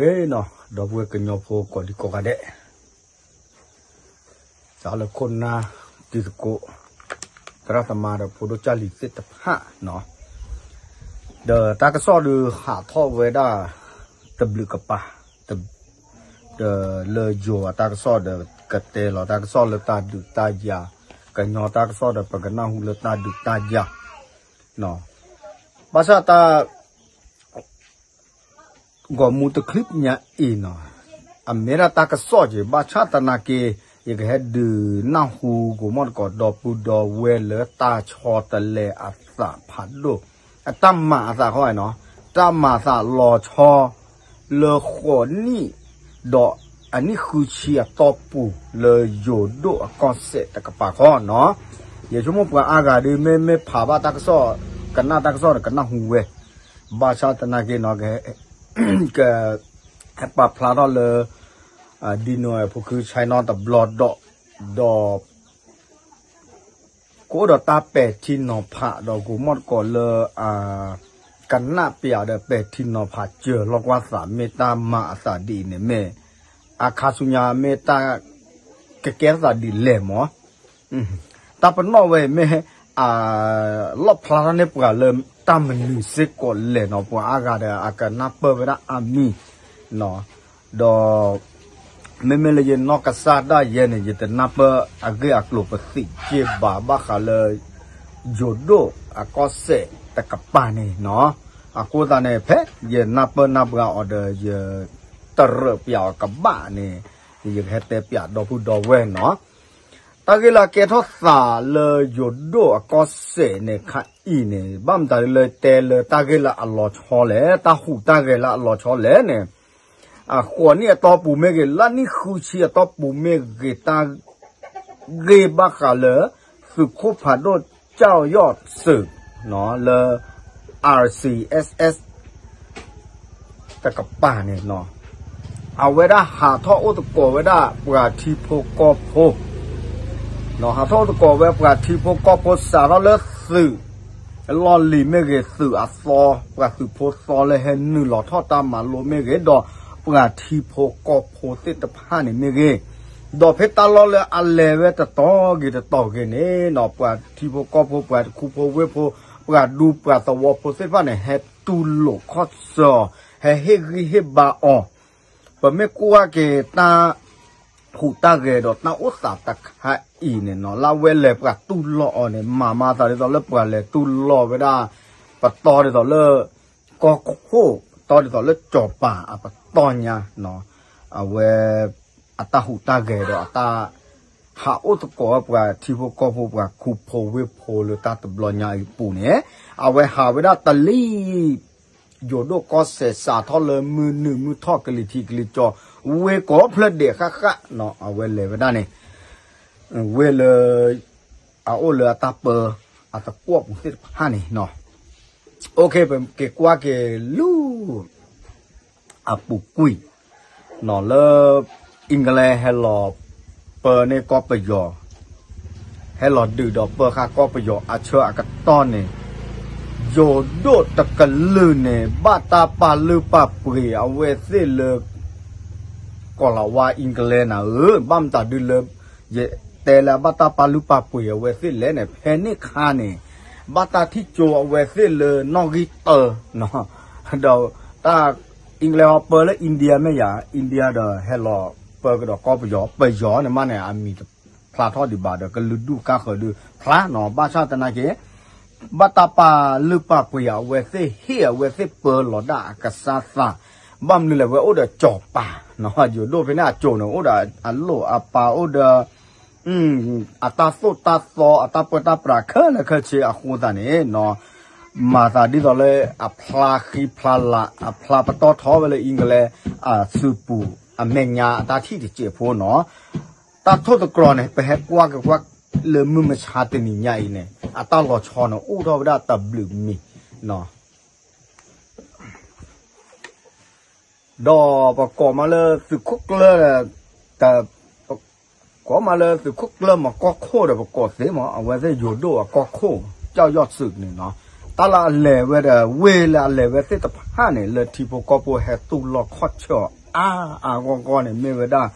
ဂ့ၤနီၤ ဒီပုၢ်ဝဲၢ်ကညီဖိကိးဒံကိးဂၤဒဲး, စးလၢခိၣ်နၢ်တံၤသကိး သရၣ်သမါဒီးဖိဒိၣ်ကၢ်လံၤသ့ၣ်တဖၣ်နီၤ, ဒီးတၢ်ကစီၣ်ဒုးဟးထီၣ်ဝဲဒၣ် တဘျုးကပၤ ဒီးလၢယိၤအတၢ်ကစီၣ်ဒီးကတဲလီၤတၢ်ကစီၣ်လၢတၢ်ဒုးတၢ်ယၤ, ကညီတၢ်ကစီၣ်ဒီးပကနၢ်ဟူလၢတၢ်ဒုးတၢ်ယၤ, ဘၣ်ဆၣ်တၢ် ဂီၤမူတချံးညါအံၤနီၤ, အမ့ၢ်ဒၣ်တၢ်ကစီၣ်က့ၤ ဘၣ်ဆၣ်သနာ်က့ ယကဟဲဒုးနၢ်ဟူဂီၤမူတကိးဒီပုၢ်ဒီဝဲၢ်လၢတၢ်ဆီတလဲအသးဖးဒိၣ်, အတၢ်မၤအသးခီနီၤ, တၢ်မၤအသးလီၤဆီ လၢဃိးနံၣ် ဒီးအနံၣ်ဃုဆံအတီၢ်ပူၤလၢယိၤဒိၣ်အကီၢ်စဲၣ်တကပၤခီနီၤ, ယဆိကမိၣ်ပှၤအါဂၤဒ်မ့ၢ်မ့ၢ်ဖးဘၣ်တၢ်ကစီၣ် ကနၣ်တၢ်ကစီၣ်ဒီးကနၢ်ဟူဝဲ, ဘၣ်ဆၣ်သနာ်က့နီၤ က ဟဲပာ်ဖျါထီၣ်လၢ ဒံနိအဖိခုဆဲနီတဘျီဒီး, ဒီး ကအိၣ်ဒီးတၢ်ပဲာ်ထံနီၤဖးဒီးဂီၤမူတကိးလၢ ကနၣ်ပျးဒီးပဲာ်ထံနီၤဖးစၢၤလီၤကွၢ်သး မ့ၢ်တၢ်မၤအသးဒ်အံၤန့ၣ်မ့ၢ် အခါဆူညါမ့ၢ်တၢ် ကကဲထီၣ်သးဒ်လဲၣ်မၢ် တၢ်ပနီၣ်ဝဲအံၤမ့ၢ် လီၣ်ဖျါထီၣ်န့ၢ်ပှၤလၢတၢ်မနုၤစ့ၢ်ကီးလဲၣ်နီၤ, ပှၤအါဂၤဒီးအကနၢ်ပၢၢ်ဝဲဒၣ်အါမံၤ, ဒီး မ့မ့ၢ်လၢယနီၢ်ကစၢ်ဒၣ်ယဲန့ၣ် ယတနၢ်ပၢၢ်အဂ့ၢ်အကျိၤပသံးက့ဘၣ် ဘၣ်ဃးလၢ ယိၤဒိၣ်အကီၢ်စဲၣ်တကပၤန့ၣ်နီၤ, အဃိသတးန့ၣ် ဖဲယနၢ်ပၢၢ်နၢ်ပှၤအီၤဒီး ယတရၢးပျးအီၤကဘၣ်န့ၣ် ယကဟဲတဲပျးဒီပုၢ်ဒီဝဲၢ်နီၤ တၢ်ဂ့ၢ်လၢအကဲထီၣ်သးလၢယိၤဒိၣ်အကီၢ်စဲၣ်န့ၣ်ခါအံၤန့ၣ် ဘၣ်မတၤဒ်လၢတဲလၢတၢ်ဂ့ၢ်လၢအလီၤဆီလဲၣ်, တၢ်ဟူးတၢ်ဂဲၤလၢအလီၤဆီလဲၣ်န့ၣ်, အဃိးနံၣ်အတီၢ်ပူၤမ့ၢ်ဂ့ၤ, လၢနံၣ်ဃုဆံအတီၢ်ပူၤမ့ၢ်ဂ့ၤ, တၢ်ဂ့ၢ်ဘၣ်ဃးလၢ သုးခိၣ်ဖးဒိၣ်ကၠီၣ်ယီၣ်သုး လၢ RCSS တကပၤန့ၣ် အဝဲဒၣ်ဟးထီၣ်အိၣ်သကိးဝဲဒၣ်ပှၤထံဖိကီၢ်ဖိ, ဟးထီၣ်အိၣ်သကိးဝဲပှၤထံဖိကီၢ်ဖိ စးထီၣ်လၢသုး လီၢ်လံၤမ့ၢ်ဂ့ၤ, သုးအသီ, ပှၤသုးဖိသီလၢဟဲနုာ်လီၤထီၣ်တၢ်မၤလိမ့ၢ်ဂ့ၤ, ဒီးပှၤထံဖိကီၢ်ဖိသ့ၣ်တဖၣ်န့ၣ်မ့ၢ်ဂ့ၤ, ဒီးဖဲတၢ်လီၢ်လၢအလဲၤဝဲတတီၤဂ့ၤတတီၤဂ့ၤန့ၣ်နီၤ, ပှၤထံဖိကီၢ်ဖိ, ပှၤတခူဖိဝ့ၢ်ဖိ, ပှၤဒူပှၤသဝီဖိသ့ၣ်တဖၣ်န့ၣ် ဟဲတူၢ်လိာ်ခီၣ်ဆၢအီၤ, ဟဲဟ့ၣ်ဂံၢ်ဟ့ၣ်ဘါအီၤ, ပမ့ၢ်ကွၢ်က့ၤတၢ် ဟူးတၢ်ဂဲၤဒီးတၢ်အိၣ်သးတခါအံၤန့ၣ်နီၤ, လၢအဝဲလဲၤပှၤတူၢ်လိာ်အီၤန့ၣ် မၤမၤသးဒ်သိးလၢပှၤလဲၤတူၢ်လိာ်ဝဲဒၣ် ပတီၢ်ဒ်သိးလၢ ကီၢ်ခိၣ်, တီၢ်ဒ်သိးလၢကၠီၤပၤအပတီၢ်ညါ, အဝဲ အတၢ်ဟူးတၢ်ဂဲၤဒီးအတၢ် ဟးအိၣ်သကိးဝဲပှၤထံဖိကီၢ်ဖိ ပှၤခူဖိဝ့ၢ်ဖိလၢတၢ်တဘျီညါအံၤအပူၤန့ၣ်, အဝဲဟးဝဲဒၣ်တလံၤ ယိၤဒိၣ်ကီၢ်စဲၣ် စးထီၣ်လၢမုၢ်နုာ်မုၢ်ထီၣ်ကလံၤထံးကလံၤကီၤ, ဝ့ၢ်ကိးဖျၢၣ်ဒဲးဃၣ်ဃၣ်နီၤ, အဝဲလဲၤဝဲဒၣ်န့ၣ်, ဝ့ၢ်လၢ အအိၣ်လၢအတၢ်ပၢ အသကွီၢ်ပူၤသ့ၣ်တဖၣ်န့ၣ်နီၤ, ပက့ၤကွၢ်က့ၤလၢ အပူၤကွံာ် လၢ England ဟဲလီၤပၢန့ၢ်ကီၢ်ပယီၤ, ဟဲလီၤဒုးဒီးပၢဃာ်ကီၢ်ပယီၤအဆၢအကတီၢ်န့ၣ်, ယိၤဒိၣ်တကလုာ်န့ၣ် ဘၣ်တၢ်ပာ်လုၢ်ပာ်ပှ့ၤအဝဲသ့ၣ်လၢ ကီၢ်လၤဝါ England နၤဧၢ, ဘၣ်မတၤဒုလၢ ယတဲလၢအဘၣ်တၢ်ပာ်လုၢ်ပာ်ပှ့ၤအဝဲသ့ၣ်လဲၣ်န့ၣ်, ဖဲန့ၣ်ခါန့ၣ် ဘၣ်တၢ်ထံၣ်ကၠိအဝဲသ့ၣ်လၢနီၣ်ဂံၢ်တၢ, ဒီးတၢ် England ဟီပၢလၢ India မ့ၢ်ယၤ, India ဒီးဟဲလီၤပၢကဒီးကီၢ်ပယီၤ, ပယီၤန့ၣ်မးန့ၣ် အမံၤတဖျါထီၣ်ဒံးဘၣ်ဒီး ကလုာ်ဒူၣ်ကါဃၢၤဒုးဖျါနီၤ, ဘၣ်ဆၣ်သနာ်က့ ဘၣ်တၢ်ပာ်လုၢ်ပာ်ပှ့ၤအဝဲသ့ၣ်ဟ့ၣ်အဝဲသ့ၣ်ပၢလီၤဒၣ်အကစၢ်သး, ဘၣ်မနုၤလဲၣ် ဝဲအိၣ်ဒီးကၠီၤပၤ, ယိၤဒိၣ်ဖဲန့ၣ်အကၠိၤန့ၣ် အိၣ်ဒီးအလိၣ်အပာ် အိၣ်ဒီး အတၢ်သိၣ်တၢ်သီ အတၢ်ပၢတၢ်ပြးခဲလၢာ်ခဲဆ့အဃိသတးန့ၣ် မၤသးဒ်သိးလၢအဖျါဃံဖျါလၤ အဖျါပတီၢ်ထီဝဲလၢ England အစုပူၤ အမဲာ်ညါအတၢ်ထံၣ်တစဲးဖိနီၤ, တၢ်ထိၣ်သတြီၤန့ၣ် ပဟဲကွၢ်က့ၤကွၢ်လၢမုၢ်မဆါတနံၤညါအံၤန့ၣ် အတၢ်လီၤဆီန့ၣ် အိၣ်ထီၣ်ဝဲဒၣ်တဘျုးမံၤ ဒီးပကိးမးလၢသုးခိၣ်ကျၢၢ်, ကိးမးလၢသုးခိၣ်ကျၢၢ်မးကီၢ်ခိၣ်ဒီး ပကိးသ့မး အဝဲသ့ၣ်ယိၤဒိၣ်အကီၢ်ခိၣ် ကၠီၣ်ယီၣ်စုးန့ၣ်နီၤ, တၢ်လၢအလဲၤဝဲဒီး ဝ့ၢ်လၢအလဲၤဝဲသ့ၣ်တဖၣ်န့ၣ် လၢထံဖိကီၢ်ဖိဟဲတူၢ်လိာ်ခီၣ်ဆၢအီၤအါအါဂီၢ်ဂီၢ်န့ၣ် မ့ၢ်ဝဲဒၣ်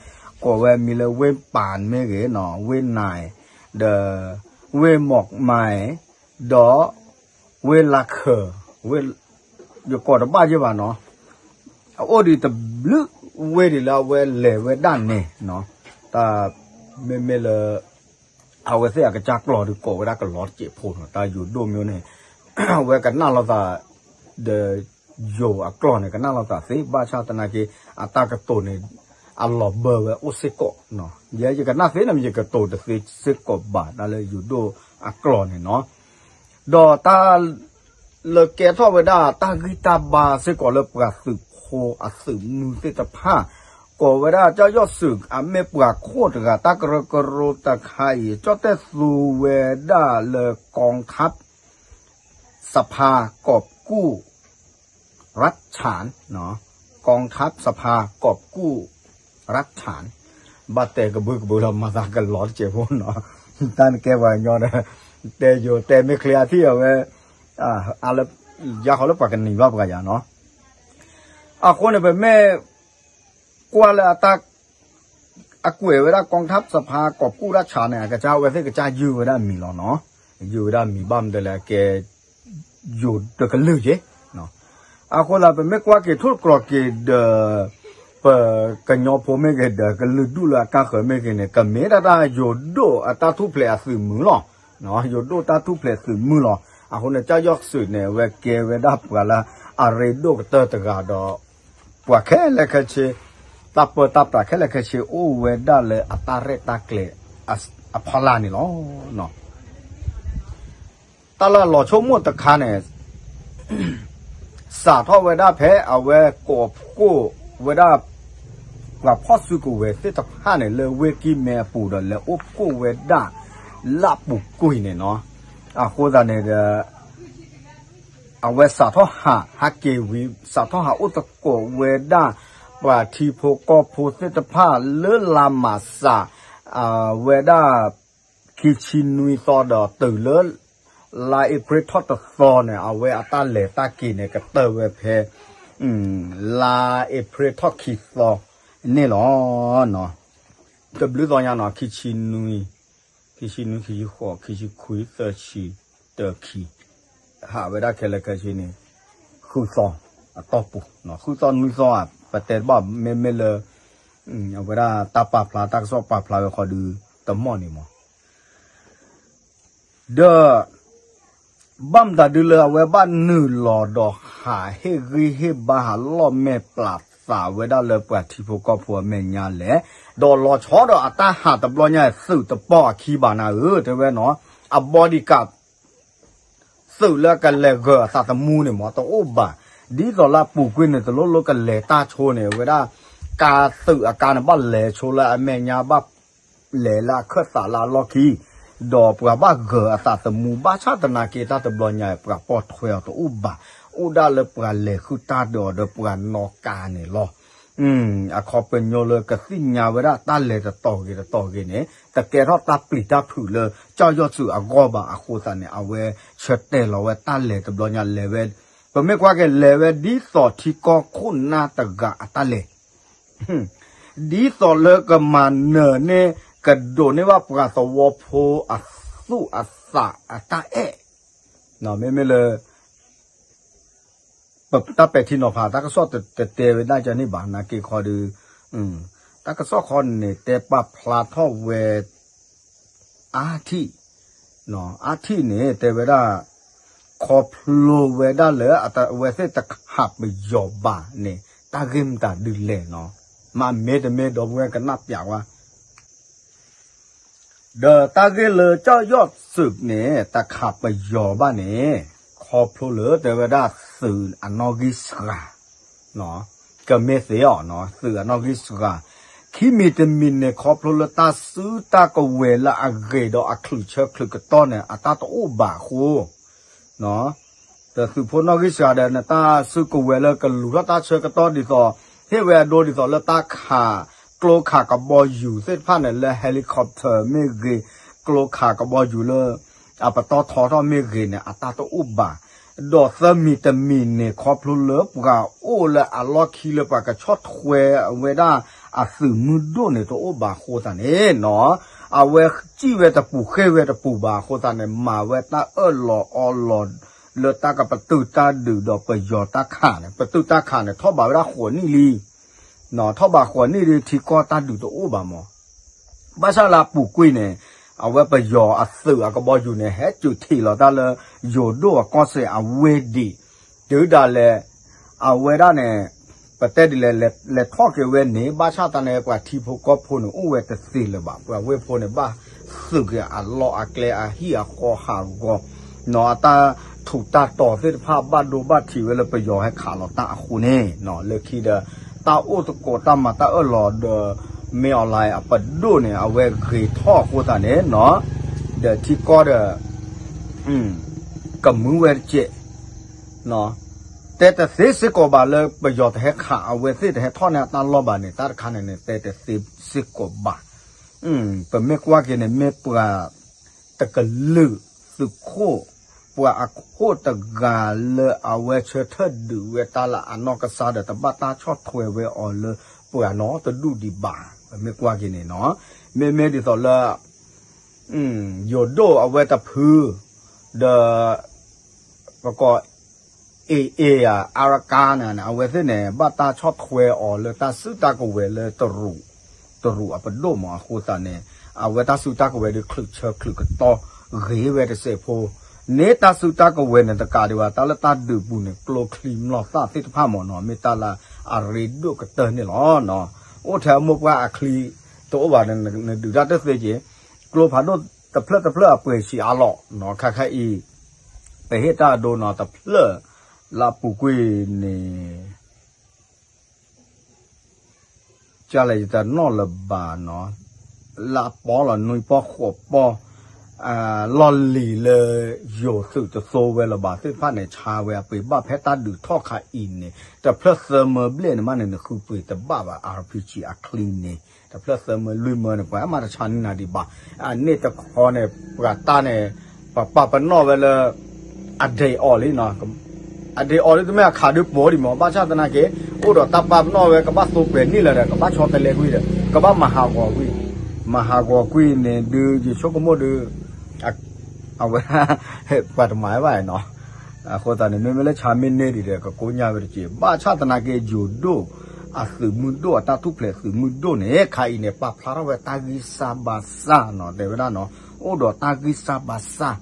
ကိးဝဲမံၤလၢ ဝ့ၢ်ပၢ် မ့ၢ်ဂ့ၤနီၤ, ဝ့ၢ်နၤ ဒီး ဝ့ၢ်မီၢ်မၤ ဒီး ဝ့ၢ်လါခၢၣ်, ယကိးတဘၣ်ယဲၢ်ဘၣ်နီၤ, အအိၣ်ဒံးတဘျုးဝ့ၢ်ဒံးလၢအဝဲလဲၤဝဲဒၣ်န့ၣ်နီၤ, တၢ်မ့မ့ၢ်လၢ အဝဲသ့ၣ်အကစၢ်ကျိာ်ဒီးကိးဝဲဒၣ်ကလီၤတစဲးဖိနီၤ, တၢ်ယိၤဒိၣ်မ့ၢ်န့ၣ် အဝဲကနၣ်လိာ်သး ဒီးယိၤအကျိာ်န့ၣ် ကနၣ်လိာ်သးသ့ ဘၣ်ဆၣ်သနာ်က့ အတၢ်ကတိၤန့ၣ် အလီၤဘၢဝဲအိၣ်စ့ၢ်ကီးနီၤ, ယဲယကနၣ်သ့န့ၣ် ယကတိၤတသ့စ့ၢ်ကီးဘၣ် တၢ်လၢယိၤဒိၣ်အကျိာ်န့ၣ်နီၤ, ဒီးတၢ် လၢကဲထီၣ်ဝဲဒၣ်တၢ်ဂံၢ်တၢ်ဘါစ့ၢ်ကီးလၢ ပှၤသုးဖိအသုးမုၢ်သ့ၣ်တဖၣ်, ကိးဝဲဒၣ် ကၠီၣ်ယီၣ်စုး အမ့ၢ်ပှၤခိၣ်တဂၤ တၢ်ကရၢကရိတခါအံၤ ကၠီၣ်တဲၣ်သူဝဲဒၣ်လၢ กองทัพสภา กอบกู้รัฐฉาน กองทัพสภา กอบกู้รัฐฉาน ဘၣ်တဲကဘုကဘုလီၤ မၤသးကလီၤတစဲးဖိနီၤ, တၢ်နကဲပှၤကညီဒီး တဲယိၤတဲမ့ၢ်ချ့အထံၣ်အဝဲ လၢ ယါဃီလၢပှၤကနံၤဘၣ်ပှၤယၤနီၤ, အဃိန့ၣ် ပမ့ၢ်ကွၢ်လၢအတၢ် အကွဲးဝဲဒၣ် กองทัพสภา กอบกู้รัฐฉาน န့ၣ် အကစၢ်ဝဲသ့ၣ်ကစၢ်ယုၢ်ဝဲဒၣ်မံၤလီၤနီၤ, ယုၢ်ဝဲဒၣ်မံၤဘၣ်မနုၤလဲၣ် အကဲ ယိၤတကလုာ်က့ၤ, အဃိသတး ပမ့ၢ်ကွၢ်က့ၤထိၣ်တကြၢးက့ၤဒီး ပကညီဖိမ့ၢ်ဂ့ၤဒီး ကလုာ်ဒူၣ်လၢအကါဃၢၤမ့ၢ်ဂ့ၤန့ၣ် ကမ့ၢ်ဒၣ်တၢ်ယိၤဒိၣ်အတၢ်ထူၣ်ဖျဲးအသုးမုၢ်လီၤ, ယိၤဒိၣ်တၢ်ထူၣ်ဖျဲးသုးမုၢ်လီၤ, အဃိန့ၣ် ကၠီၣ်ယီၣ်စုးန့ၣ် အဝဲကဲဝဲဒၣ်ပှၤလၢအရ့ဒိၣ်ကတၢၢ်တဂၤဒီး ပှၤခဲလၢာ်ခဲဆ့ တၢ်ပၢတၢ်ပြးခဲလၢာ်ခဲဆ့အိၣ်ဝဲဒၣ်လၢအတၢ်ရဲၣ်တၢ်ကျဲၤအဖီလာ်န့ၣ်လီၤ. တၢ်လၢအလီၤဆိကမိၣ်တခါန့ၣ် စးထီၣ်ဝဲဒၣ်ဖဲအဝဲကိးဖှိၣ်ဝဲဒၣ် ပှၤဖီၣ်စုကဝဲၤသ့ၣ်တဖၣ်န့ၣ် လၢဝ့ၢ်ကံၢ်မဲအပူၤဒီး လဲၤအိၣ်ဖှိၣ်ဝဲဒၣ်လၢအပူၤကွံာ်န့ၣ်နီၤ. အဃိသတးန့ၣ်ဒီး အဝဲစးထီၣ်ဟး ဟးက့ၤဝံၤ စးထီၣ်ဟးအိၣ်သကိးဝဲဒၣ် ပှၤထံဖိကီၢ်ဖိသ့ၣ်တဖၣ်လၢလါမးစး ဝဲဒၣ် ခံဆံနွံသီဒီးတုၤလၢ လါအ့ဖြ့ၣ်ထီၣ်တသီန့ၣ် အဝဲအတၢ်လဲၤတၢ်က့ၤန့ၣ် ကတၢၢ်ဝဲဖဲ လါအ့ဖြ့ၣ်ထီၣ်ခံသီန့ၣ်လီၤ. တဘျုးသီညါနီၤ ခံဆံနွံ ခံဆံနွံ ခံဆံဃိး ခံဆံခွံ သၢဆံ တၢခံ ဟးဝဲဒၣ်ခဲလၢာ်ခဲဆ့န့ၣ် ဃုသီအတီၢ်ပူၤ ဃုသီနွံသီဧါ ပတဲတဘၣ် မ့မ့ၢ်လၢ အဝဲဒၣ်တၢ်ပာ်ဖျါ တၢ်ကစီၣ်ပာ်ဖျါဝဲဃီဒီး တမီၢ်န့ၣ်မး ဒီး ဘၣ်မတၤဒုလၢအဝဲဘၣ်နုာ်လီၤဒီးဟးဟ့ၣ်ဂံၢ်ဟ့ၣ်ဘါ ဟးလီၢ်မဲာ်ပျးသးဝဲဒၣ်လၢပှၤထံဖိကီၢ်ဖိအမဲာ်ညါလဲၣ်, ဒီးလီၤဆီဒီးအတၢ်ဟးတဘျီညါ သုးတပီၢ်အခံဘၣ်နၤဧၢ တဲဝဲနီၤ, အ bodyguard သုးလၢကလဲၤဂၢၤအသးသမူန့ၣ်မး တအိၣ်ဘၣ်, ဒ်သိးလၢအပူၤကွံာ်န့ၣ် တလိၣ်လိၣ်ကလဲၤတၢ်ဆိန့ၣ် အဝဲဒၣ် ကါသုးအကါန့ၣ် ဘၣ်လဲၤဆိလၢအမဲာ်ညါ ဘၣ်လဲၤလၢအခၢၣ်သးလၢအလီၢ်ခံ, ဒီးပှၤဘၣ်ဂၢၤအသးသမူ ဘၣ်ဆၣ်သနာ်က့ တၢ်တဘျီညါ ပှၤပိာ်ထွဲအီၤတအိၣ်ဘၣ်, အိၣ်ဒၣ်လၢပှၤလဲၤဃုတၢ်ဒီးအီၤဒီးပှၤနီၣ်ကါန့ၣ်လီၤ. အခီပညီလၢကသ့ၣ်ညါဝဲဒၣ်တၢ်လဲၤတတီၤဂ့ၤတတီၤဂ့ၤန့ၣ် တကဲထီၣ်တၢ်ပျံၤတၢ်ဖုးလၢကၠီၣ်ယီၣ်စုးအဂီၢ်ဘၣ်အဃိသတးန့ၣ် အဝဲဆၢတဲာ်လီၤဝဲတၢ်လဲၤတဘျီညါလဲၤဝဲ, ပမ့ၢ်ကွၢ်က့ၤလဲၤဝဲဒ်သိးထံကီၢ်ခိၣ်နၢ်တဂၤအတၢ်လဲၤ ဒ်သိးလၢကမၤနၢၤန့ၢ် ကဒိးန့ၢ်ဘၣ်ပှၤသဝီဖိအသူၣ်အသးအတၢ်အဲၣ်, မ့မ့ၢ်လၢ ပတၢ်ပဲာ်ထံနီၤဖး တၢ်ကစီၣ်တတဲဝဲဒၣ်ကန့ၣ်ဘၣ် နာ်က့ခီဒီး တၢ်ကစီၣ်ခီန့ၣ် တဲပာ်ဖျါထီၣ်ဝဲ အါထံၣ် အါထံၣ်န့ၣ် တဲဝဲဒၣ် ခီဖျိဝဲဒၣ်လၢအဝဲသ့ၣ်တခးပယီၤဘၣ်န့ၣ် တၢ်ဂ့ၢ်မတၤဒုလဲၣ်နီၤ, မ့မ့ၢ်တမ့ၢ်ဒီပုၢ်ဝဲၢ်ကနၣ်ပျးဝဲ ဒီးတၢ်ဂ့ၢ်လၢကၠီၣ်ယီၣ်စုးန့ၣ် တခးပယီၤဘၣ်န့ၣ် ခီဖျိလၢတဲဝဲဒၣ်သုးအနီၣ်ဂံၢ်စှၤ ကမ့ၢ်သ့အီၤ သုးအနီၣ်ဂံၢ်စှၤ, ခံမံၤတမံၤန့ၣ် ခီဖျိလၢတၢ်စုတၢ်ကဝဲၤလၢအဂ့ၤဒီးအချုးဆၢချုးကတီၢ်န့ၣ် အတၢ်တအိၣ်ဘၣ်အဃိ ဒီးသုးဖိနီၣ်ဂံၢ်စှၤဒီး နတၢ်စုကဝဲၤလၢကလူၤထီၣ်တၢ်ဆၢကတီၢ်ဒ်သိး ဟ့ၣ်ဝဲအဒိဒ်သိးလၢတၢ်ခး ကျိခးကဘီယူၤသ့ၣ်တဖၣ်န့ၣ် လၢ helicopter မ့ၢ်ဂ့ၤ, ကျိခးကဘီယူၤလၢ အပတီၢ်ထီထီၣ်မ့ၢ်ဂ့ၤန့ၣ် အတၢ်တအိၣ်ဘၣ်. ဒီးသၢမံၤတမံၤန့ၣ် ခီဖျိလၢပှၤအိၣ်လၢအလီၢ်ခံလၢပှၤကဆီၣ်ထွဲအဝဲဒၣ်အသုးမုၢ်ဒိၣ်န့ၣ် တအိၣ်ဘၣ်အဃိသတးန့ၣ်နီၤ, အဝဲစံၣ်ဝဲတပူၤဃ့ၢ်ဝဲတပူၤဘၣ်အဃိသတးန့ၣ် မၤဝဲတၢ်အၢၣ်လီၤအီလီၤ လၢတၢ်ကပတုာ်တၢ်ဒုးဒီးပယီၤတၢ်ခးန့ၣ် ပတုာ်တၢ်ခးန့ၣ် ထီၣ်ဘးဝဲဒၣ်ဃိးနံၣ်လံ ထီၣ်ဘးဃိးနံၣ်ဒီးထံကီၢ်တၢ်ဒုးတအိၣ်ဘၣ်မး ဘၣ်ဆၣ်လၢအပူၤကွံာ်န့ၣ် အဝဲပယီၤအသုးအကဘီယူၤန့ၣ် ဟဲစူးထံးလီၤတၢ်လၢ ယိၤဒိၣ်အကီၢ်စဲၣ်အဝ့ၢ်ဒံး တုၤဒၣ်လဲာ် အဝဲဒၣ်န့ၣ် ပတဲဒ်လဲၣ် လဲၤထီၣ်က့ၤဝဲန့ၣ် ဘၣ်ဆၣ်သနာ်က့ ပှၤထံဖိကီၢ်ဖိန့ၣ် အိၣ်ဝဲတသ့လၢၤဘၣ် ပှၤဝ့ၢ်ဖိန့ၣ် ဘၣ်သုးက့ၤအလီၢ်အကျဲအဟံၣ်အဃီဟးဂီၤ နီၤ အတၢ်ထူးတၢ်တီၤသ့ၣ်တဖၣ် ဘၣ်ဒိဘၣ်ထံးဝဲလၢပယီၤဟဲခးလီၤတၢ်အဃိန့ၣ် လၢခံဒီး တၢ်အိၣ်သကိးတၢ်မၤတၢ်အၢၣ်လီၤဒီး မ့ၢ်အီၤလၢအပဒိၣ်န့ၣ် အဝဲဂ့ၤထီၣ်အဃိသတးန့ၣ်နီၤ ဒီးထံကီၢ်ဒီး ကမုာ်ဝဲတကဲး တဲတသ့စ့ၢ်ကီးဘၣ်လၢပယီၤတဟဲခးအဝဲသ့ၣ်တဟဲထီၣ်န့ၢ်အတၢ်လီၢ်ဘၣ်န့ၣ် တၢ်တခါန့ၣ်န့ၣ် တဲတသ့စ့ၢ်ကီးဘၣ် ပမ့ၢ်ကွၢ်က့ၤန့ၣ် မ့ၢ်ပှၤတကလုာ်သုးခိၣ် ပှၤအခိၣ်တဂၤလၢအဝဲဆၢထၢၣ်ဒုးဝဲတၢ်လၢအနီၢ်ကစၢ်ဒီး တဘၣ်တၢ်ဆီၣ်ထွဲဝဲအီၤလၢပှၤနီတဒူၣ်ဒံးဘၣ် ပမ့ၢ်ကွၢ်က့ၤန့ၣ်နီၤ မ့မ့ၢ်ဒ်သိးလၢ ယိၤဒိၣ်အဝဲတဖု ဒီး ပကိး AA ဧါ Arakan န့ၣ် အဝဲသ့ၣ်န့ၣ် ဘၣ်တၢ်ဆီၣ်ထွဲအီၤလၢတၢ်စုတၢ်ကဝဲၤလၢ တရူးအပဒိၣ်မးအဃိသတးန့ၣ် အဝဲတၢ်စုတၢ်ကဝဲၤဒီး ချုးဆၢချုးကတီၢ်ဂ့ၤဝဲတစဲးဖိ န့ၢ်တၢ်စုတၢ်ကဝဲၤန့ၣ်တကးဒံးဘၣ် တၢ်လၢတၢ်ဒုးပူၤန့ၣ် ကျိချံမျိာ်သၣ်သ့ၣ်တဖၣ်မးနီၤ မ့ၢ်တၢ်လၢအရ့ဒိၣ်ကတၢၢ်န့ၣ်လီၤ. အိၣ်ထဲအမိၢ်ပှၢ်အချံတအိၣ်ဘၣ်န့ၣ် နဒုးတၢ်တသ့က့ၤ ကျိဖးဒိၣ်တဖျၢၣ်တဖျၢၣ်အပှဲၤဆံးအါလီၤနီၤ ခါခါအံၤ ပဟ့ၣ်တၢ်အဒိနီၤ တဖျၢၣ်လၢအပူၤကွံာ်န့ၣ် ကလဲၣ်ယတနီၣ်လၢၤဘၣ်နီၤ လၢအပီလီၤနွံပီၢ်ဃိးပီၢ် လီၢ်လံၤလၢယိၤသုးတသိဝဲလၢၤဘၣ်သ့ၣ်တဖၣ်န့ၣ် ဆါဝဲအပှ့ၤဘၣ်ဖဲတၢ်ဒုးထီၣ်ခါအံၤန့ၣ် တဖျၢၣ်သၢမၢဘျဲၣ်န့ၣ်မးန့ၣ် နဃုပှ့ၤတဘၣ်ဘၣ် RPG အချံန့ၣ် တဖျၢၣ်သၢမၢလွံၢ်မၢန့ၣ် ပှၤမၤတဆါန့ၢ်နၤဒံးဘၣ် အန့ၣ်တခီန့ၣ် ပှၤတၢ်န့ၣ် ပပာ်ပနီၣ်ဝဲလၢ အဒဲးအီၤလံနီၤ အဒဲးအီၤလံတမ့ၢ်အခးဒုးပိာ်ဒံးမး ဘၣ်ဆၣ်သနာ်က့ အိၣ်ဒီးတၢ်ပာ်ပနီၣ်ဝဲ ကဘၣ်သိပှဲၤန့ၣ်လၢၤဒီး ကဘၣ်ဆီတလဲကွံာ်ဒီး ကဘၣ်မၤဟးဂီၤကွံာ် မၤဟးဂီၤကွံာ်န့ၣ် ဒုးယဆိကမိၣ်ဒုး အဝဲ ပှၤတမၤဝဲဘၣ်နီၤ အဃိသတးန့ၣ် မ့မ့ၢ်လၢဆါမ့ၢ်န့ၢ်ဒံးဒီး ကကိညၢ်ဝဲတက့ၢ် ဘၣ်ဆၣ်သနာ်က့ ယိၤဒိၣ် အသုးမုၢ်ဒိၣ် အတၢ်ထူၣ်ဖျဲးသုးမုၢ်ဒိၣ်န့ၣ် ခါအံၤန့ၣ် ပာ်ဖျါထီၣ်ဝဲတၢ်ဂံၢ်စၢ်ဘါစၢ်နီၤ တဲဝဲဒၣ်နီၤ အိၣ်ဒီးတၢ်ဂံၢ်စၢ်ဘါစၢ်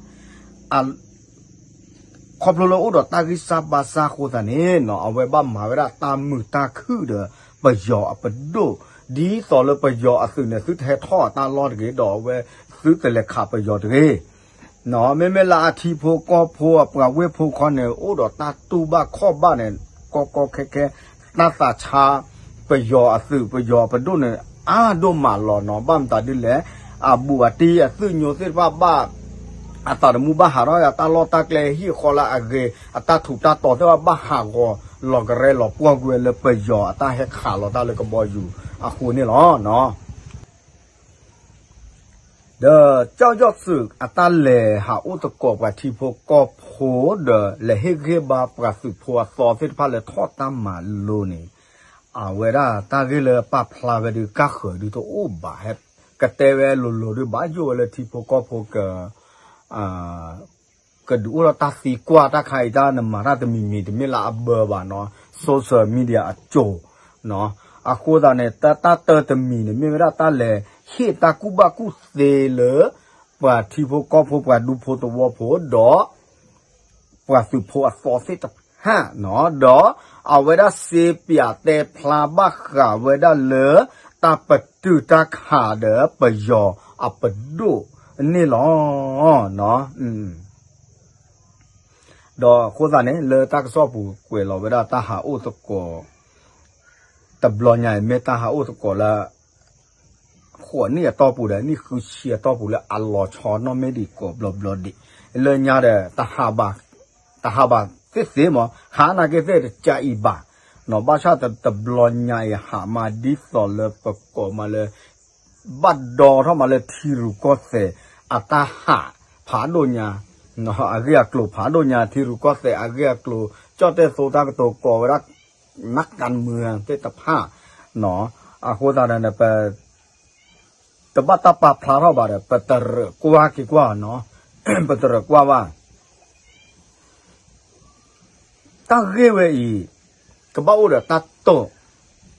ခီဖျိလၢအိၣ်ဒီးတၢ်ဂံၢ်စၢ်ဘါစၢ်အဃိသတးန့ၣ်နီၤ အဝဲဘၣ်မၤဝဲဒၣ်တၢ်မုာ်တၢ်ခုၣ်ဒီး ပယီၤအပဒိၣ် ဒ်သိးလၢပယီၤအသုးန့ၣ် သုတဟဲထီၣ်အတၢ်လီၢ်တဂ့ၤဒီး အဝဲသုတလဲၤခးပယီၤတဂ့ၤ မ့မ့ၢ်လၢအထံဖိကီၢ်ဖိအပှၤဝ့ၢ်ဖိခီန့ၣ် အိၣ်ဒီးတၢ်တူၢ်ဘၣ်ခီၣ်ဘၣ်န့ၣ် ကီကီခဲခဲ တၢ်သးဆါ ပယီၤအသုး ပယီၤအပဒိၣ်န့ၣ် အါဒိၣ်မးလီၤနီၤ ဘၣ်မတၤဒ်လဲၣ် အဘူးအတံၢ်အသုးညိသ့ၣ်တဖၣ်ဘၣ် အသးသမူဘၣ်ဟးထီၣ် အတၢ်လီၢ်တၢ်ကျဲဟံၣ်ဃီလၢအဂ့ၤ အတၢ်ထူးတၢ်တီၤသ့ၣ်တဖၣ်ဘၣ်ဟးဂီၤ လီၤကရဲလီၤပှီၢ်ကွံာ်ဝဲလၢပယီၤအတၢ်ဟဲခးလီၤတၢ်လၢကဘီယူၤအဃိန့ၣ်လီၤ. ဒီးကၠီၣ်ယီၣ်သုးအတၢ်လဲၤဟးအိၣ်သကိးပှၤထံဖိကီၢ်ဖိဒီး လဲၤဟ့ၣ်ဂံၢ်ဘါပှၤသုးဖိအသီသ့ၣ်တဖၣ်လၢထီၣ်တၢ်မၤလိန့ၣ် အဝဲဒၣ်တၢ်ဂ့ၢ်လၢပာ်ဖျါဝဲဒုး ကၣ်ဃၢၤဒုးတအိၣ်ဘၣ် ဟဲကတဲဝဲလိၤလိၤဒုး ဘၣ်ယိၣ်ဝဲလၢထံဖိကီၢ်ဖိက ကဒုးအိၣ်ထီၣ်တၢ်သံကွၢ်တၢ်ခါအံၤ တၢ်နမၤတၢ်တမံၤမံၤ တမ့ၢ်လၢအဘၢဘၣ်နီၤ social media အစိၤ အဃိသတးန့ၣ် တၢ်တၢတမံၤန့ၣ် မ့ၢ်ဝဲဒၣ်တၢ်လဲၤဟ့ၣ်တၢ်ကူၣ်ဘၣ်ကူၣ်သ့လၢ ပှၤထံဖိကီၢ်ဖိ ပှၤဒူဖိသဝီဖိဒီး ပှၤသုးဖိအသီသ့ၣ်တဖၣ်နီၤ ဒီးအဝဲဒၣ်စ့ပၠးတဲဖျါဘၣ်ဃးဝဲဒၣ်လၢ တၢ်ပတုာ်တၢ်ခးဒီးပယီၤအပဒိၣ်န့ၣ်လီၤ. ဒီးအဃိသတးန့ၣ် လၢတၢ်ကစီၣ်ပူၤကွဲးလီၤဝဲဒၣ်တၢ်ဟးအိၣ်သကိး တဘျီညါအံၤ မ့ၢ်တၢ်ဟးအိၣ်သကိးလၢ ဃိးနံၣ်အတီၢ်ပူၤဒီး နံၣ်ဃုဆံအတီၢ်ပူၤလၢအလီၤဆီနီၣ်မ့ၢ်ဒံးကိးဘျီဘျီဒံး လၢညါဒီး တဟးဘၣ်သ့ၣ်သ့ၣ်မး ဟးနာ်က့သ့ၣ်တကးအံၤဘၣ် ဘၣ်ဆၣ်တဘျီညါအံၤဟးမးဒ်သိးလၢပကိးမးလၢ ဘၣ်ဒီထီၣ်မးလၢထံရူၢ်ကီၢ်သဲး အတၢ်ဟးဖးဒိၣ်ညါ အဂ့ၢ်အကျိၤဖးဒိၣ်ညါ ထံရူၢ်ကီၢ်သဲးအဂ့ၢ်အကျိၤ ကၠီၣ်တဲၣ်သိတၢ်ကတိၤကိးဝဲဒၣ် နကမုသ့ၣ်တဖၣ် အဃိသတးဒီး ပ တဘၣ်တၢ်ပာ်ဖျါထီၣ်ဘၣ်ဒီး ပတရၢၣ်ကွၢ်က့ၤကွၢ်နီၤ, ပတရၢၣ်ကွၢ်ဘၣ် တၢ်ဂ့ၢ်ဝဲအံၤ ကဘၣ်အိၣ်ဒီးတၢ်တိာ်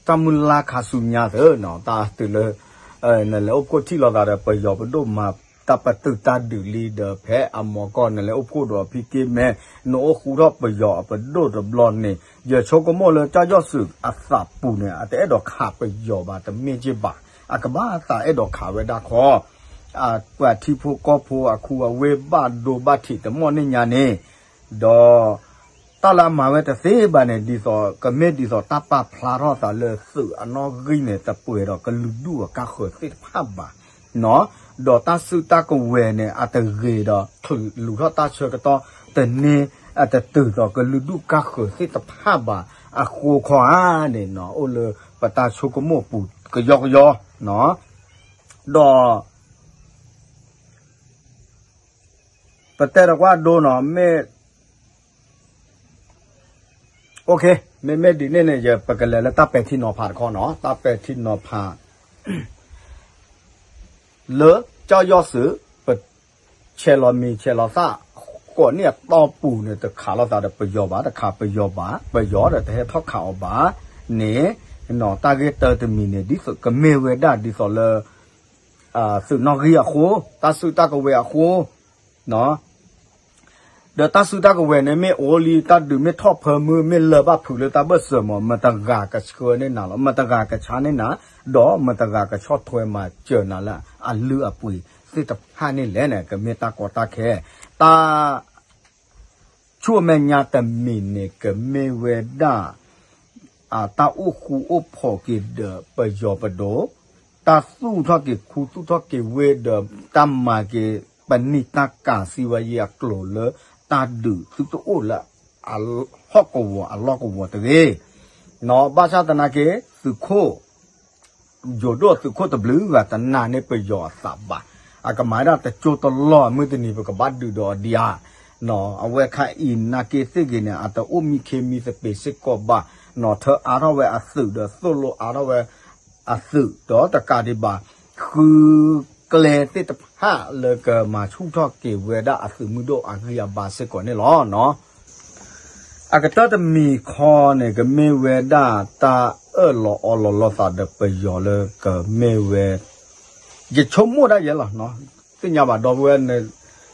တၢ်မုၢ်လၢ်ခါဆူညါသ့နီၤ, တၢ်တုၤလၢ နလဲၤအိၣ်ဖှိၣ်ထံၣ်လိာ်သးဒီး ပယီၤပဒိၣ်မၤတၢ်ပတုာ်တၢ်ဒုးလံဒီး ဖဲအမီၤကီၢ် နလဲၤအိၣ်ဖှိၣ်ဒီးဖံက့မဲ နအိၣ်ဃူထီၣ်ပယီၤအပဒိၣ်တဘျီန့ၣ် ယဆိကမိၣ်လၢ ကၠီၣ်ယီၢ်စူးအသးပူၤန့ၣ် အတအဲၣ်ဒိးခးပယီၤဘၣ် တမ့ၢ်က့ဘၣ်, အကဘၣ်သးအဲၣ်ဒိးခးဝဲဒၣ်ခီ ပှၤထံဖိကီၢ်ဖိအခူအဝ့ၢ်ဘၣ်ဒိဘၣ်ထံးတမီၢ်န့ၢ်ညါန့ၣ်, ဒီး တၢ်လၢအမၤဝဲတသ့ဘၣ်န့ၣ် ဒ်သိး ကမ့ၢ်ဒ်သိးတၢ်ပာ်ဖျါထီၣ်သးလၢသုးအနီၣ်ဂံၢ်န့ၣ် တပှဲၤဒီးကလုာ်ဒူၣ်အကါဃၢၤသ့ၣ်တဖၣ်ဘၣ်, ဒီးတၢ်စုတၢ်ကဝဲၤန့ၣ် အတဂ့ၤဒီး ချုးလူၤထီၣ်တၢ်ဆၢကတီၢ် တန့ၢ် အတတုၤဒီးကလုာ်ဒူၣ်ကါဃၢၤသ့ၣ်တဖၣ်ဘၣ် အဃိခီဧါန့ၣ်နီၤ အိၣ်လၢပတၢ်ဆိကမိၣ်ပူၤကယီကယီ ဒီး ပတဲတကွၢ်ဒိနီၤ မ့ၢ် မ့မ့ၢ်ဒ်န့ၣ်န့ၣ် ယပကလဲၤလၢတၢ်ပဲာ်ထံနီၤဖးတခီနီၤ တၢ်ပဲာ်ထံနီၤဖး လၢကၠီၣ်ယီၢ်စူး ပဆဲးလီၤမံၤဆဲးလီၤသၣ် ဃိးနံၣ်အတီၢ်ပူၤန့ၣ် တခးလိာ်သးဒီးပယီၤဘၣ် တခးပယီၤဘၣ် ပယီၤဒီးတဟဲထီၣ်ခးအီၤဘၣ်န့ၣ် တၢ်ဂ့ၢ်တၢတမံၤန့ၣ် ဒ်သိးကမ့ၢ်ဝဲဒၣ်ဒ်သိးလၢ သုးနီၣ်ဂံၢ်အဃိ တၢ်စုတၢ်ကဝဲၤအဃိ ဒီးတၢ်စုတၢ်ကဝဲၤန့ၣ် မ့ၢ်အိၣ်လံ တၢ်ဒုးမ့ၢ်ထီၣ်ဖၢမုၢ် မ့ၢ်လၢဘၣ်ဖုးလၢတၢ်ဘၢၣ်စၢၤမး မတဂၤကဆှၢန့ၢ်နၤလီၤ မတဂၤကဆါန့ၢ်နၤ ဒီးမတဂၤကဆီၣ်ထွဲမၤစၢၤနၤလၢအလုၢ်အပှ့ၤသ့ၣ်တဖၣ်န့ၣ်လဲၣ်န့ၣ် ကမ့ၢ်တၢ်ကီတၢ်ခဲ တၢ် ဆူအမဲာ်ညါတမံၤန့ၣ် ကမ့ၢ်ဝဲဒၣ် တၢ်အိၣ်ဃူအိၣ်ဖိးက့ၤဒီးပယီၤပဒိၣ်, တၢ်သူၣ်ထီၣ်က့ၤခူသူၣ်ထီၣ်က့ၤဝ့ဒီး တၢ်မၤက့ၤပနံာ်တၢ်ကၤစံးဝဲယံၤအကျိၤလၢ တၢ်ဒုးသုတအိၣ်လၢ အဟီၣ်ကဝီၤအလီၢ်ကဝီၤတဂ့ၤ, ဘၣ်ဆၣ်သနာ်က့ သုးခိၣ် ယိၤဒိၣ်သုးခိၣ်တဘျုးဂၤတနာ်န့ၢ်ပယီၤအသးဘၣ်. အကမၤဒၣ်တကၠိတလီၢ် မုၢ်တနံၤ ပကဘၣ်ဒုးဒီးအီၤဒံးဧါ. အဝဲခါအံၤနာ်က့သ့ၣ်ဂ့ၤန့ၣ် အတအိၣ်မံခ့မံသပ့ၤစ့ၢ်ကီးဘၣ်. ထၢအါထီၣ်ဝဲအသုးဒီးသိၣ်လိအါထီၣ်ဝဲအသုး ဒီးတကးဒံးဘၣ် ဃုကျဲသ့ၣ်တဖၣ်လၢကမၤဆူၣ်ထီၣ်က့ၤဝဲဒၣ်အသုးမုၢ်ဒိၣ်အဂံၢ်အဘါစ့ၢ်ကီးန့ၣ်လီၤ. အကတၢၢ်တမံၤခီန့ၣ် ကမ့ၢ်ဝဲဒၣ်တၢ်အၢၣ်လီၤအီလီၤလိာ်သးဒီးပယီၤလၢကမ့ၢ်ဝဲ ယဆိကမိၣ်ဒၣ်ယဲလီၤ. သ့ၣ်ညါဘၣ် ဒီပုၢ်ဝဲၢ်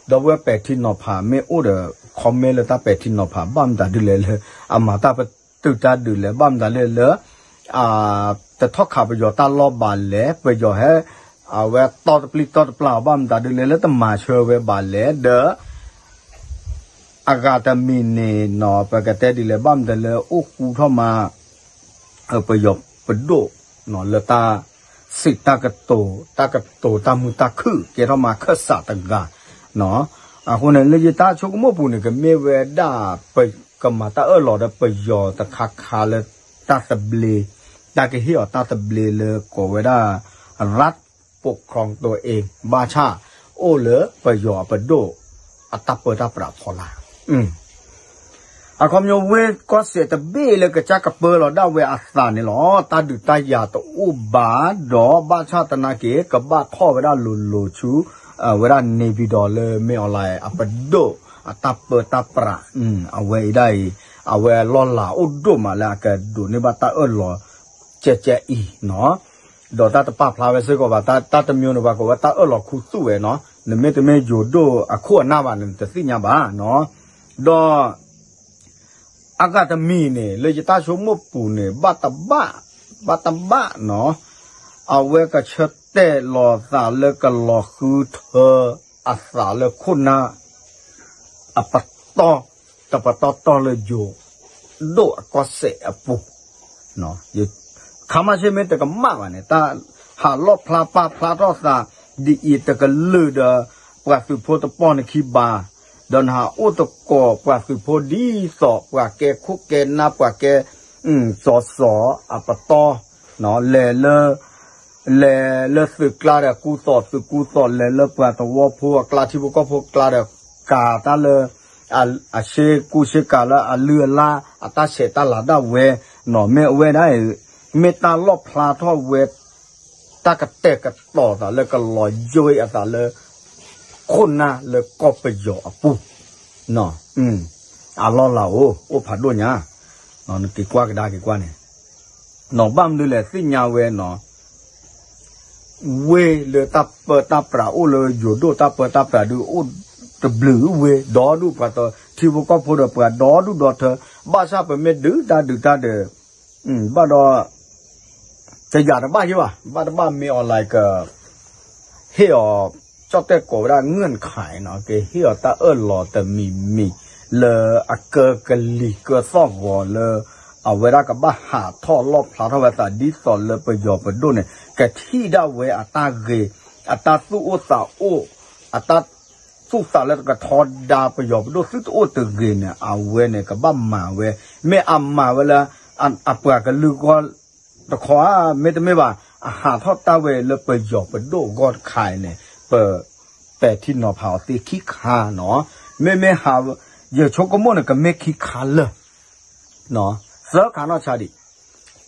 ဒီပုၢ်ဝဲၢ်ပဲာ်ထံနီၤဖးမ့ၢ်အိၣ်ဒီး comment လၢတၢ်ပဲာ်ထံနီၤဖး ဘၣ်မတၤဒ်လဲၣ်လၢ အမၤတၢ်ပတုာ်တၢ်ဒုးလဲၣ် ဘၣ်မတၤလဲၣ်လၢ တထီၣ်ခးပယီၤတၢ်လီၢ်ဘၣ်လဲၣ် ပယီၤဟဲ အဝဲတီတပျံၤတီတပျၢ်အီၤ ဘၣ်မတၤဒ်လဲၣ်လၢတမၤဆၢဝဲဘၣ်လဲၣ် ဒီး အဂၤတမံၤန့ၣ်နီၤ ပကတဲဒ်လဲၣ် ဘၣ်မတၤလၢအိၣ်ဃူထီၣ်မး ပယီၤပဒိၣ် လၢတၢ်စံးတၢ်ကတိၤ တၢ်ကတိၤတၢ်မုာ်တၢ်ခုၣ် ကဲထီၣ်မးခၢၣ်စးတဂၤ အဃိန့ၣ် လၢယတၢ်ဆိကမိၣ်ပူၤန့ၣ် ကမ့ၢ်ဝဲဒၣ် ကမၤတၢ်အၢၣ်လီၤဒီးပယီၤတခါခါလၢတၢ်သဘျ့ တၢ်ကဟ့ၣ်အီၤတၢ်သဘျ့လၢကိးဝဲဒၣ် ရၢတ်ၣ် ပိာ်ခီၣ်တိအ့ ဘၣ်ဆၣ် အိၣ်လၢပယီၤအပဒိၣ် အတၢ်ပၢတၢ်ပြးဖီလာ် အခီပညီဝ့ၢ်ကီၢ်စဲၣ်တဘ့ၣ်လၢကစၢ်ကပၢလီၤဒၣ်ဝဲအသးန့ၣ်လီၤ. တၢ်ဒုးတၢ်ယၤတအိၣ်ဘၣ်ဒီး ဘၣ်ဆၣ်သနာ်က့ ကဘၣ်ထီၣ်ဝဲဒၣ်လိၤလိၤဆူ ဝဲဒၣ် နေပြည်တော် လၢမ့ၢ်အီၤလၢ အပဒိၣ်အတၢ်ပၢတၢ်ပြး အဝဲအံၤဒၣ်အံၤ အဝဲလီၢ်လၤအိၣ်ဒိၣ်မးလၢအကဒိးန့ၢ်ဘၣ်တၢ်အၢၣ်လီၤ ကဲကဲအံၤနီၤ ဒီးတၢ်တပာ်ဖျါဝဲစ့ၢ်ကီးဘၣ် တၢ်တမံၤန့ၣ် ပှၤကိးဝဲတၢ်အၢၣ်လီၤခူသူၣ်ဝဲနီၤ နမ့ၢ်တမ့ၢ်ယိၤဒိၣ်အခိၣ်အနၢ်ဘၣ်န့ၣ် နတသ့ၣ်ညါဘၣ်နီၤ ဒီး အဂၤတမံၤန့ၣ် လၢယတၢ်ဆိကမိၣ်ပူၤန့ၣ် ဘၣ်တဘၣ် ဘၣ်တဘၣ်နီၤ အဝဲကဆၢတဲာ်လီၤသးလၢကလီၤဃုထၢအသးလၢခိၣ်နၢ် အပတီၢ် တပတီၢ်တီၢ်လၢယိၤဒိၣ်အကီၢ်စဲၣ်အပူၤ ခါမါဆ့မ့ၢ်တကမၣ်ဘၣ်န့ၣ် တၢ်ဟးလီၣ်ဖျါပာ်ဖျါထီၣ်သး ဒ်အံၤတကလုာ်ဒီး ပှၤသုးဖိတပီၢ်နခံဘၣ် ဒီးနဟးအိၣ်သကိးပှၤသုးဖိဒ်သိး ပှၤကဲခိၣ်ကဲနၢ် ပှၤကဲ စီၤစီၤ အပတီၢ် လဲၤလၢ လဲၤလၢသုးကျါဒီးကူသိး သုးကူသိး လဲၤလၢပှၤသဝီဖိအကျါ ထံဖိကီၢ်ဖိအကျါဒီး ကၤတၢ်လၢ အဆ့ကူဆ့ကၤလၢအလုၢ်အလၢ် အတၢ်ဆဲးတၢ်လၤဒၣ်ဝဲနီၤ မ့ၢ်အဝဲဒၣ်အံၤ မ့ၢ်တၢ်လီၣ်ဖျါထီၣ်ဝဲ တၢ်ကတဲာ်ကတီၤသးလၢကလီၤယွဲအသးလၢ ခိၣ်နၢ်လၢကီၢ်ပယီၤအပူၤ အလီၢ်လၤအိၣ် အိၣ်ဖးဒိၣ်ညါ နက့ၤကွၢ်ကဒါက့ၤကွၢ်န့ၣ် နီၤ ဘၣ်မနုၤလဲၣ်သ့ၣ်ညါဝဲနီၤ ဝ့ၢ်လၢတၢ်ပၢတၢ်ပြးအိၣ်လၢယိၤဒိၣ်တၢ်ပၢတၢ်ပြးဒုးအိၣ် တဘျုးဝ့ၢ် ဒီဒူၣ်ပှၤတထံဖိကီၢ်ဖိဒီးပှၤဒီဒူၣ်ဒီထၢ ဘၣ်ဆၣ်ပမ့ၢ်ဒုးတၢ်ဒုးတၢ်ဒီး ဘၣ်ဒီး တယာ်တဘၣ်ယ့ဘၣ် ဘၣ်တဘၣ်မ့ၢ်အီၤလၢက ဟ့ၣ်အီၤ ကၠီၣ်တဲၣ်ကိးဝဲဒၣ် ငွံၣ်ခးနီၤ ကဟ့ၣ်အီၤတၢ်အၢၣ်လီၤတမံၤမံၤ လၢအကၢကလံၤကၢသီၣ်ဂီၤလၢ အဝဲဒၣ်ကဘၣ်ဟးထီၣ်လီၣ်ဖျါထီၣ်ဝဲသးဒ်သိးလၢပယီၤပဒိၣ်န့ၣ် ကထံၣ်ဒၣ်ဝဲအတၢ်ဂ့ၤ အတၢ်သူၣ်အိၣ်သးအိၣ် အတၢ်သူၣ်သးလၢတကထီဒါပယီၤပဒိၣ်သုတအိၣ်တဂ့ၤန့ၣ် အဝဲန့ၣ်ကဘၣ်မၤဝဲ မ့ၢ်အမၤဝဲလၢ အပှၤကလုာ်ဂီၢ် တခီဧါ မ့တမ့ၢ်ဘၣ် အဟးထီၣ်တၢ်ဝဲလၢပယီၤပဒိၣ်ဂီၢ်တခါအံၤန့ၣ် ပပဲာ်ထံနီၤဖးအီၤသ့ခံခါနီၤ မ့မ့ၢ်ဟး ယဆိကမိၣ်န့ၣ် ကမ့ၢ်ခံခါလၢာ် သၢခါနီၢ်ဆါဒံး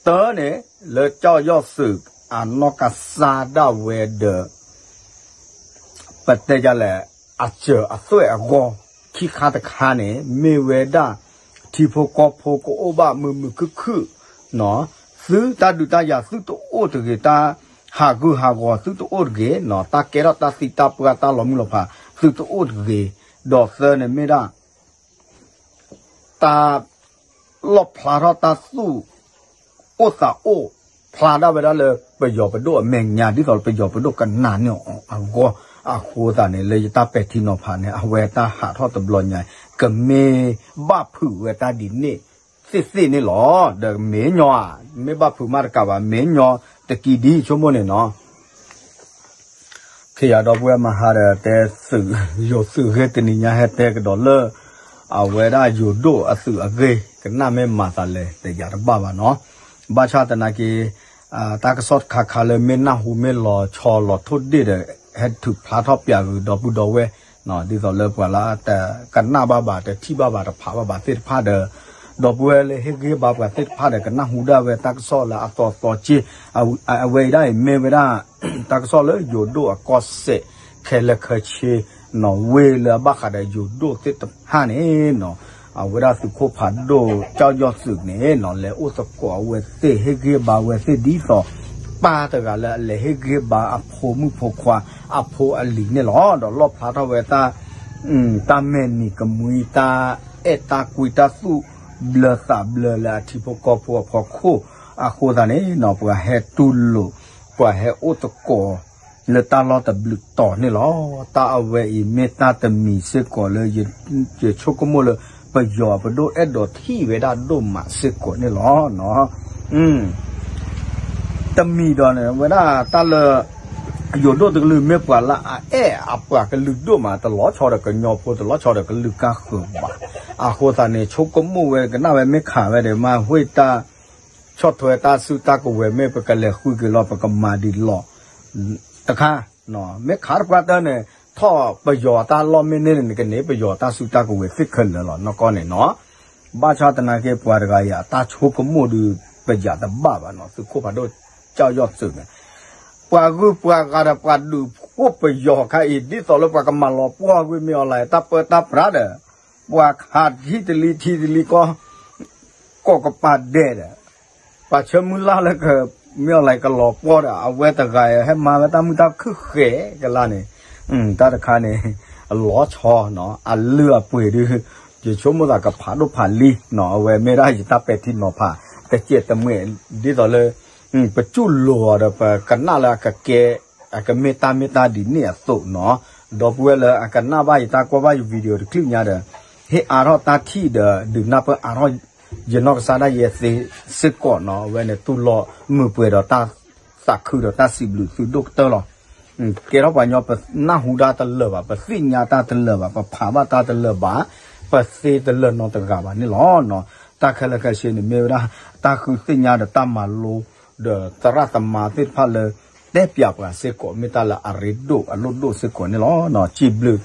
တၢ်န့ၣ် လၢကၠီၣ်ယီၣ်သုးအနီၢ်ကစၢ်ဒၣ်ဝဲဒီး ပတဲဒ်လဲၣ် အစၢၤအသွဲၣ်အဂီၢ် ခံခါတခါန့ၣ် မ့ၢ်ဝဲဒၣ် ထံဖိကီၢ်ဖိကအိၣ်ဘၣ်မုာ်မုာ်ခုၣ်ခုၣ်နီၤ သုတၢ်ဒုးတၢ်ယၤသုတအိၣ်တဂ့ၤ တၢ်ဟးဂူာ်ဟးဂီၤသုတအိၣ်တဂ့ၤနီၤ တၢ်ကဲထီၣ်တၢ်သံတၢ်ပှၢ်တၢ်လီၤမုၢ်လီၤဖးသုတအိၣ်တဂ့ၤ ဒီးသၢန့ၣ်မ့ၢ်ဒၣ် တၢ် လီၣ်ဖျါထီၣ်တၢ်သူၣ် အိၣ်သးအိၣ် ဖျါဒၣ်ဝဲဒၣ်လၢပယီၤပဒိၣ်အမဲာ်ညါ ဒ်သိးလၢပယီၤပဒိၣ်ကနာ်န့ၢ်အီၤအဂီၢ် အဃိသတးန့ၣ် လၢယတၢ်ပဲာ်ထံနီၤဖးန့ၣ် အဝဲတၢ်ဟးထီၣ်တဘျီညါ ကမ့ၢ်ဘၣ်ဖုးဝဲတၢ်ဒ်န့ၣ် သ့ၣ်သ့ၣ်န့ၣ်လီၤ. ဒီးမ့ၢ်ညီဧါ မ့ၢ်ဘၣ်ဖုးမးတကးဘၣ် မ့ၢ်ညီတကံဒ်ဆိကမိၣ်န့ၣ်နီၤ ခ့ယၤဒီပုၢ်ဝဲၢ်မဟါဒီးတဲသုး ယိၤသုးဂ့ၢ်တနံၤညါဟဲတဲကဒီးလၢ အဝဲဒၣ်ယိၤဒိၣ်အသုးအဂ့ၢ် ကနၣ်မ့ၢ်မၤသးလဲၣ် တယာ်တဘၣ်ဘၣ်နီၤ ဘၣ်ဆၣ်သနာ်က့ တၢ်ကစီၣ်တခါခါလၢမ့ၢ်နၢ်ဟူမ့ၢ်လီၤဆီလီၤထိၣ်ဒ့ၣ်ဒီး ဟဲထုးဖျါထီၣ်ပၠးဂုာ်ဒီပုၢ်ဒီဝဲၢ် ဒ်သိးလၢပှၤလၢတကနၣ်ဘၣ်ဘၣ် တထံၣ်ဘၣ်ဘၣ် တဖးဘၣ်ဘၣ်သ့ၣ်တဖၣ်ဒီး ဒီပုၢ်ဝဲၢ်လၢဟ့ၣ်ဂံၢ်ဘါပှၤသ့ၣ်တဖၣ်ဒီး ကနၢ်ဟူဒၣ်ဝဲတၢ်ကစီၣ်လၢအသီသီက့ အဝဲအံၤဒၣ်အံၤမ့ၢ်ဝဲဒၣ် တၢ်ကစီၣ်လၢယိၤဒိၣ်အကီၢ်စဲၣ် ခဲလၢာ်ခဲဆ့ နီၤ ဝ့ၢ်လၢအဘၣ်ဃးဒီးယိၤဒိၣ်သ့ၣ်တဖၣ်န့ၣ်နီၤ အဝဲဒၣ်သုးခိၣ်ဖးဒိၣ်ကၠီၣ်ယီၣ်သုးန့ၣ်နီၤ လဲၤအိၣ်သကိးအဝဲသ့ၣ် ဟ့ၣ်ဂံၢ်ဘါဝဲသ့ၣ်ဒ်သိး ပၢ်တဂၤလၢအလဲၤဟ့ၣ်ဂံၢ်ဘါအဖိမုၣ်ဖိခွါ အဖိအလံၤန့ၣ်လီၤ. ဒီးလီၣ်ဖျါထီၣ်ဝဲတၢ် တၢ်မဲာ်နံၤကမှံ တၢ်အဲၣ်တၢ်ကွံ တၢ်သူၣ်ဘျၢသးဘျၢလၢအထံဖိကီၢ်ဖိအဖီခိၣ် အဃိသတးန့ၣ်နီၤ ပှၤဟဲတူၢ်လိာ် ပှၤဟဲအိၣ်သကိး လၢတၢ်လီၢ်တဘျုးတီၤန့ၣ်လီၤ. တၢ်အဝဲအံၤမ့ၢ်တၢ်တမံၤစ့ၢ်ကီးလၢ ယဆိကမိၣ်လၢ ပယီၤပဒိၣ်အဲၣ်ဒိးထံၣ်ဝဲဒၣ်ဒိၣ်မးစ့ၢ်ကီးန့ၣ်လီၤ. တမံၤဒီးန့ၣ် ဝဲဒၣ်တၢ်လၢ ယိၤဒိၣ်တကလုာ်မ့ၢ်ပှၤလၢအအဲၣ်အပှၤကလုာ်ဒိၣ်မး တလီၤဆီဒီးကညီဖိ တလီၤဆီဒီးကလုာ်ကၢ်ဃၢၤဘၣ်. အဃိသတးန့ၣ် ဆိကမိၣ်ဝဲကနၣ်ဝဲမ့ၢ်ခးဝဲဒီး မၤဝ့ၢ်တၢ် ဆီၣ်ထွဲတၢ်စုတၢ်ကဝဲၤ မ့ၢ်ပကလဲၤဃုက့ၤလီၤ ပကမၤဒံးလီၤ တခါ မ့ၢ်ခးတပှၢ်တၢၢ်န့ၣ် ထီၣ်ပယီၤတၢ်လီၢ်မ့ၢ်န့ၢ်န့ၣ် ကန့ၢ်ပယီၤတၢ်စုတၢ်ကဝဲၤသ့ၣ်ခဲလၢာ်လီၤ နီၢ်ကီၢ်န့ၣ်နီၤ. ဘၣ်ဆၣ်သနာ်က့ ပှၤတဂၤအံၤအတၢ်ဆိကမိၣ်ဒီး ပယၤတဘၣ်ဘၣ်နီၤ သုးခိၣ်ဖးဒိၣ်ကၠီၣ်ယီၣ်သုးန့ၣ် ပှၤဂုၤပှၤဂၤဒီးပှၤဒုးဖှိၣ်ပယီၤခါအံၤ ဒ်သိးလၢပှၤကမၤလီၤပှီၢ်ကွံာ်မ့ၢ်အီၤလဲၣ် တၢ်ပၢတၢ်ပြးဒီး ပှၤခးထံတလံၤထံတလံၤကီၢ် ကီၢ်ကပၤဒဲးဒီး ပှၤဆၢမုၢ်လၢ်လၢက မ့ၢ်အီၤလဲၣ်ကလီၤပှီၢ်ဒီး အဝဲတဂၤဟဲမၤဝဲတၢ်မုာ်တၢ်ခုၣ်ဃဲကလါန့ၣ် တၢ်တခါန့ၣ် အလီၤဆီနီၤ အလုၢ်အပှ့ၤဒုး ယဆိကမိၣ်သးကဖးဒိၣ်ဖးလံနီၤ အဝဲမ့ၢ်ဒၣ်ယတၢ်ပဲာ်ထံနီၤဖး တကဲးတမှဲး ဒ်သိးလၢ ပတူၢ်လိာ်အီၤဒီး ပကနၣ်လၢအကကဲ အကမ့ၢ်တၢ်မ့ၢ်တၢ်ဒ်န့ၣ်အသိးနီၤ ဒီပုၢ်ဝဲၢ်လၢအကနၣ်ဘၣ်ယတၢ်ကွၢ်ဘၣ်ယ video တချုးညါဒီး ဟ့ၣ်အါထီၣ်တၢ်ထံၣ်ဒီး ဒုးနၢ်ပၢၢ်အါထီၣ် ယနီၢ်ကစၢ်ဒၣ်ယဲသ့စ့ၢ်ကီးနီၤ အဝဲန့ၣ်တူၢ်လိာ်မုာ်ပှဲၤဒီးတၢ်သးခုဒီး တၢ်စံးဘျုးသုဒိၣ်ကတၢၢ်လီၤ. ကဲထီၣ်ပှၤညီ ပနၢ်ဟူတၢ်တလၢာ်ဘၣ်, ပသ့ၣ်ညါတၢ်တလၢာ်ဘၣ်, ပဖးဘၣ်တၢ်တလၢာ်ဘၣ်, ပသ့တလၢာ်နီတဂၤဘၣ်န့ၣ်လီၤ. တၢ်ခဲလၢာ်ခဲဆ့န့ၣ်မ့ၢ်ဝဲဒၣ် တၢ်ဃုသ့ၣ်ညါဒီးတၢ်မၤလိ ဒီးသရၣ်သမါသ့ၣ်တဖၣ်လၢ တဲပၠးပှၤစ့ၢ်ကီး မ့ၢ်တၢ်လၢအရ့ဒိၣ်အလိၣ်ဒိၣ်စ့ၢ်ကီးန့ၣ်လီၤ. စံးဘျုး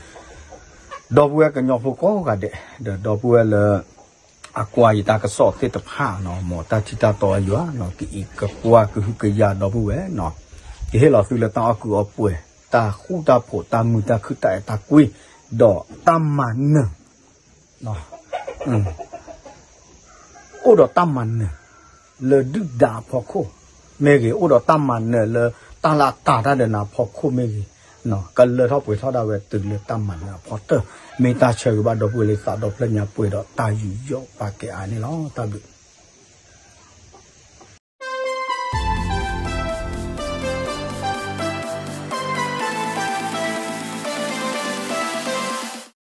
ဒီပုၢ်ဝဲၢ်ကညီဖိကိးဂၤဒဲး ဒီးဒီပုၢ်ဝဲၢ်လၢ အကွၢ်ယတၢ်ကစီၣ်သ့ၣ်တဖၣ်နီၤ, မ်တၢ်ထံၣ်တၢ်တီအယွၤနီၤ, ကအံးကကွၢ်ကဟုကယာ်ဒီပုၢ်ဝဲၢ်နီၤ, ကဟ့ၣ်လီၤသုလၢတၢ်အီၣ်ကုးအီပှဲၤ, တၢ်ဃူတၢ်ဖိး, တၢ်မုာ်တၢ်ခုၣ်, တၢ်အဲၣ်တၢ်ကွံ, ဒီးတၢ်မၤနၢၤ အိၣ်ဒီးတၢ်မၤနၢၤ လၢဒုၣ်ဒါအဖီခိၣ်မ့ၢ်ဂ့ၤ, အိၣ်ဒီးတၢ်မၤနၢၤလၢတၢ်လၢအတၤတၢ်ဒီးနၤအဖီခိၣ်မ့ၢ်ဂ့ၤ, ကလၢထီၣ်ပှဲၤထီၣ်ဒၣ်ဝဲတုၤလၢတၢ်မၤနၢၤအဖီတၢၢ်, မ့ၢ်တၢ်ဆၢဂ့ၤဘၣ်ဒီပုၢ်ဝဲၢ်လၢသးဒီဖျၢၣ်ညါပှဲၤဒီးတၢ်ယူးယီၣ်ပာ်ကဲအါန့ၣ်လီၤ. တၢ်ဘျုး